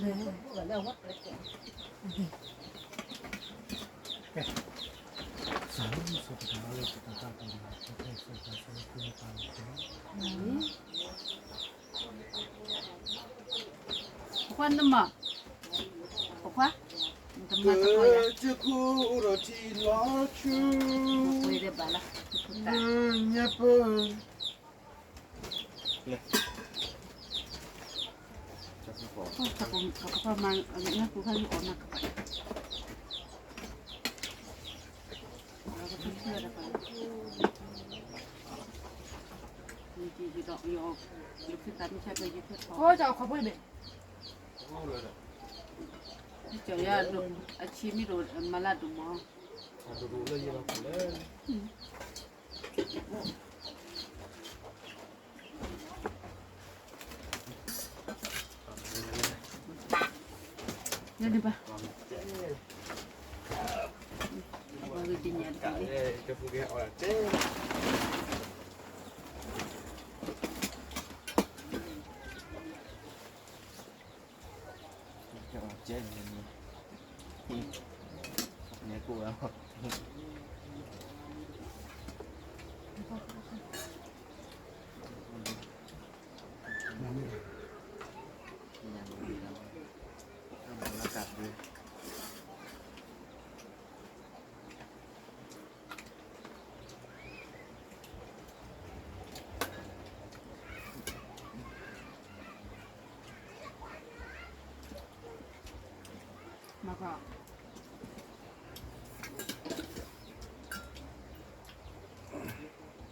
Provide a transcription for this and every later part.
ခွါနမၤ, ခွါ, နတမၤတၢ်ခွါယၤ, ဝဲဒၣ်ဘၣ်လၢ, ညၣ်ပၢၢ်, ညၣ်ပၢၢ်ခါလံအီၣ်မၤကပၤ, ယဒီးယ, ယဖုသးမုၢ်ဆါဖဲယဖဲထီ, ယ, အဆံမ့ၢ်ဒိၣ်မၤလၢဒိၣ်မး, ယၤဒံးဘၣ်, ဝဲကညးတက့ၢ်, ကဲန့ၣ်, န့ၣ်ကိၣ်ဝဲ, မၤကီး ကဲစံၣ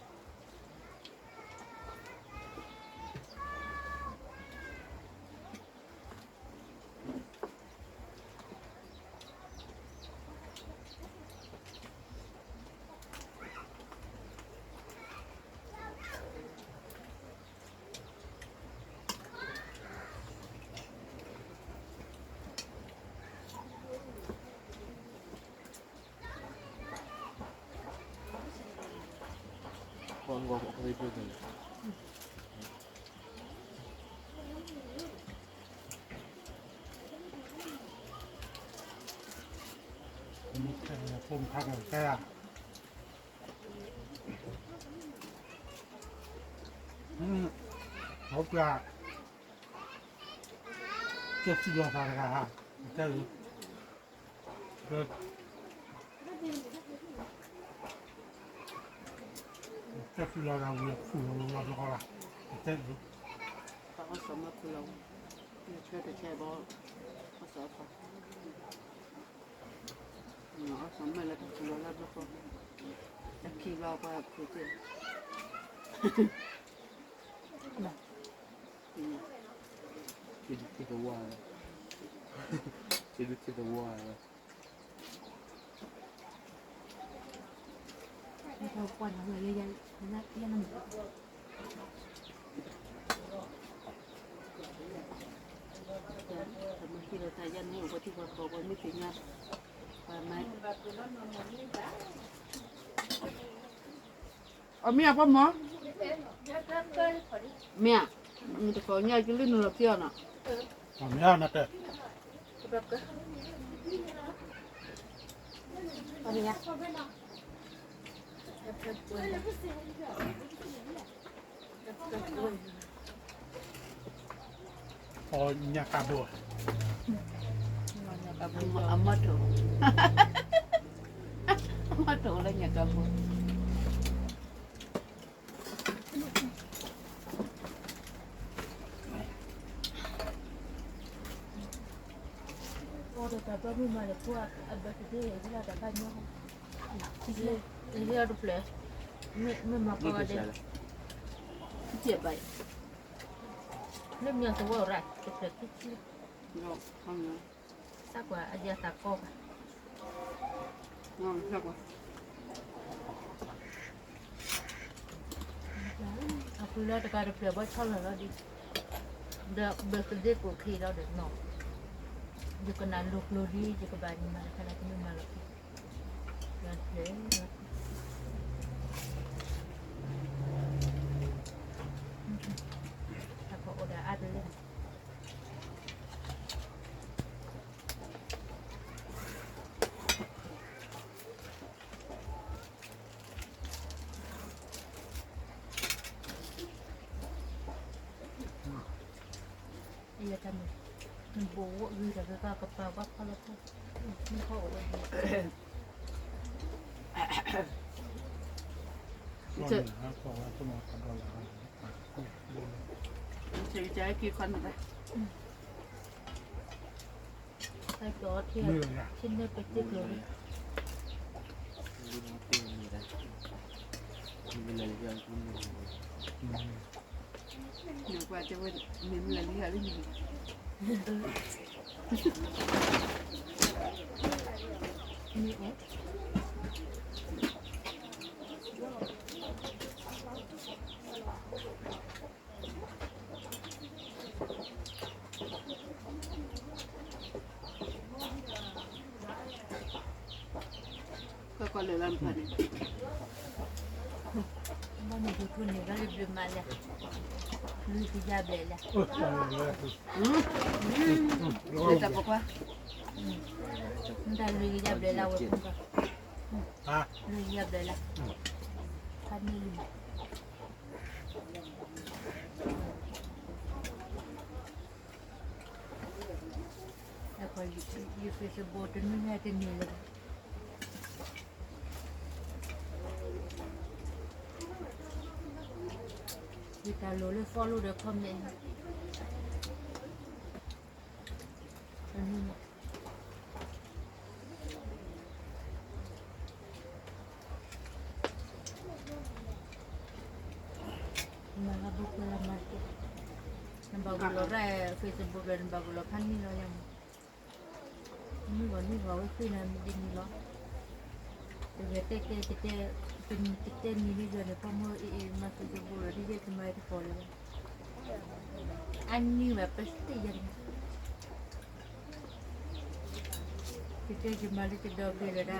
်လီၤသးတဂၤ, ကဲ, ကဲစံၣ်လီၤသးဝံၤအဖုၣ်လီၤလီၤလီၤ, ကဲ, အီၣ်စီၤမၢဖုၣ်လီၤ, ဆၢတဆဲဘီ, အီၣ်စီၤအီၣ်စီၤ, အီၣ်စီၤမၢလၢတဖုၣ်လီၤလၢဘျီဃီ, တခံဘျီပှၤဖုၣ်သ့ၣ် ကဲဒုးထံၣ်သဝီလီၤ, ကဲဒုးထံၣ်သဝီလီၤ, ပှၤနဝဲလၢယၤ, တမၤဟံၣ်လီၤတၢ်ယၤန့ၣ် ပှၤထံပှၤကီၢ်ပှၤမ့ၢ်သ့ၣ်ညါ, ပှၤမၤ အမ့ၢ်အပှၤမၢ်, မ့ၢ်ဧါ, မ့ၢ်တကိးညါကလံၣ်နုာ်လီၤခံအီၤနီၤ, မ့ၢ်ဧါ, အီၣ်ညၣ်ကါဘိ, အမီၢ်ထိၣ်, အမီၢ်ထိၣ်လၢညၣ်ကါဘိ အိၣ်ဒီးတၢ်ဘၢမုၢ်မၤလၢဖိအဘၢသဒ့ ဟ့ၣ်လီၤတဖၣ်ညီဟီ, ဟ့ၣ်လီၤတဖျၢၣ်, မ့ၢ်မၤပှၤဂၤဒဲး, ဘၣ်, လၢမ့ၢ်သဝီရၣ် တဖျၢၣ်ခံဆံ, စၢ်ကွၢ်အဒံးအသးကီဘၣ် အဃုလၢတကးတဖျၢၣ်ဘၣ်ဆီလီၤလီၤဒံး, ဒီးဘၢသဒ့ကိးခံလီၤဒီးနီၤ, ယကနၣ်လိၤကျိၤဒံး ယကဘၣ်မၤတခါလၢကမ့ၢ်မၤလီၤခံ, တဖျၢၣ်, အကအိၣ်ဒီးအါတလၢ ယတၢ်မ့ၢ် နဘိးဝဲဂ့ၤတၢ်ကကပာ်ဘၣ်ဖီလီၤဖီ မ့ၢ်ဖီအိၣ်ဝဲ ဆဲးကကဲက့ၤခီန့ၣ် တၢ်ကီထံ ထံန့ၢ်ပစ့ကျိၤန့ၣ် ကီၢ်ကီၢ်လၢာ်လီၤနဖးန့ၣ် ဘၣ်န့ၣ်ဒုးထူန့ၣ် ဘၣ်လၢဘျုးမးလဲၣ် လွံၢ်ကယၤဘျဲၣ်လဲၣ် လၢတၢ်ပိာ်ခွါ မတၤလွံၢ်ကယၤဘျဲၣ်လၢဝဲဖုကီၢ် လွံၢ်ကယၤဘျဲၣ်လၢ ဖးန့ၢ်လံ အဃိ ယ Facebook တနွံညါတနံၤလၢၤဘၣ် ယတၢ်လိၣ်လၢ follow ဒီး comment တနွံညါ မၤလၢဘူးကွဲလၢမၤတက့ၢ် နဘၣ်ဂုာ်လီၤရၢၢ် Facebook လၢနဘၣ်ဂုာ်လီၤဖးန့ၢ်လီၤယၤမး နုၢ်ဂီၤနုၢ်ဂီၤဝဲသ့ၣ်နၤမ့ၢ်ဒ်န့ၣ်လီၤ တဂဲၤတဲတဲ ကတဲနံၤလၢယၤန့ၣ် ပှၤမ့ၢ်အံၤအံၤမၤ Facebook လီၤ ဒ်ယဲၢ်ကမၤတကိးလၢၤဘၣ် အနံၣ်ဝဲပသ့ၣ်ယၤန့ၣ် ကတဲယမၤလၢတဒီဖဲလၢဒၣ် တ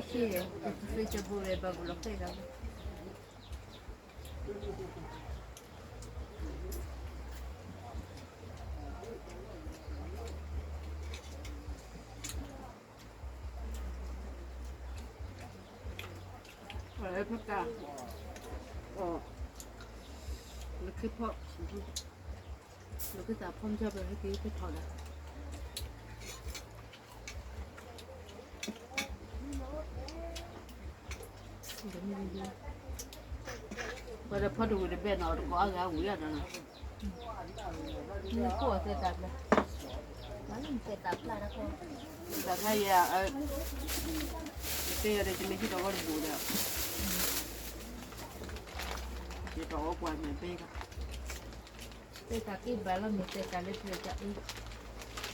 ဆံ Facebook လၢဘၣ်ဂုာ်လီၤဃဲၣ်လီၤ ဖက လၢခ့ဖီ လၢခ့သးဖီမဆါပှၤဟဲက့ၤကထီၣ်ဒၣ် ပှၤဒီးဖီတဝံၤတဘ့ၣ်နီၤ တကိးအဂၤဝံၤအီၤနီၤ မ့ၢ်ခိၣ်အသဲတၢ်ပျၢ် မ့ၢ်ခိၣ်အသဲတၢ်ပျၢ်တၢ်ခိၣ် တၢ်ခါယၤ တဲယၤဒီး ယမ့ၢ်ဟံးထီၣ်ဝဲတဘူးဒီး ယထီၣ်ဝဲပှၤမဲာ်ဘဲက သဲတၢ်က့ဘၣ်လီၤမ့ၢ်သဲတၢ်လၢပျၢၤတၢ်အံၤ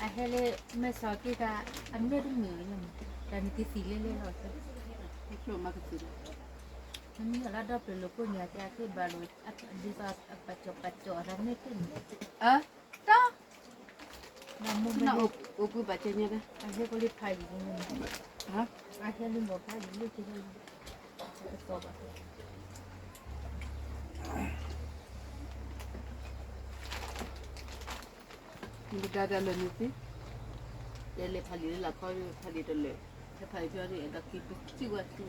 အဟဲလၢမဲာ်စီၤက့တၢ် အမ့ၢ်တမုာ်လီၤမ့ၢ် တၢ်နကသံၣ်လဲလဲလီၤ မ့ၢ်အီၤလၢ ဒီပျၢၤလိာ်ကိးညါ တဲအက့ဘၣ်လိာ် ဒ်သိးအပာ်ကၠီၣ်ပာ်ကၠီၣ်အသးမ့ၢ်တမုာ် အတၢ် အိၣ်ကွံာ်ဘၣ်ကဲညါ အဟဲကလံဖးယံၤန့ၣ် အဟဲလံဘီဖးယံၤလၢကဲ နကဒါတၢ်လၢာ်န့ၣ်သ့, တဲလဲၤဖးလံာ်လၢလာ်ခီ ဖးလံာ်တလၢာ်, ဟဲဖးလံာ်ဖဲန့ၣ် အဲၣ်ဒိးက့ၤပစံးဝဲထူ,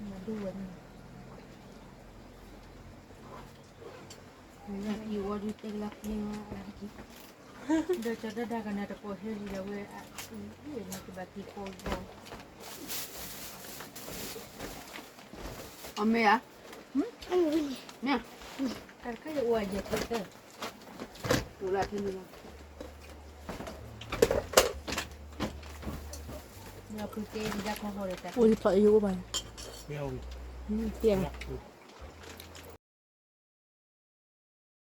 မၤဒိဝဲန့ၣ်, က့ၤဝဲဒုးတဲကလါက့ၤဝဲအါတက့ၢ်, ဒီးကၠီၤဒၣ်ဒၣ်ကနၣ်တကိးဟဲလံဒီးဝဲ, အံၤန့ၣ်ကဘၣ်က့ၤကိးဂီၤ, အမ့ၢ်ဧါ, မ့ၢ်, တၢ်တခါယအိၣ်အယဲၢ်ကဲ, အိၣ်လၢဖဲန့ၣ်လီၤ, အိၣ်ဖျိးယအိၣ်ဘၣ်, ပျဲ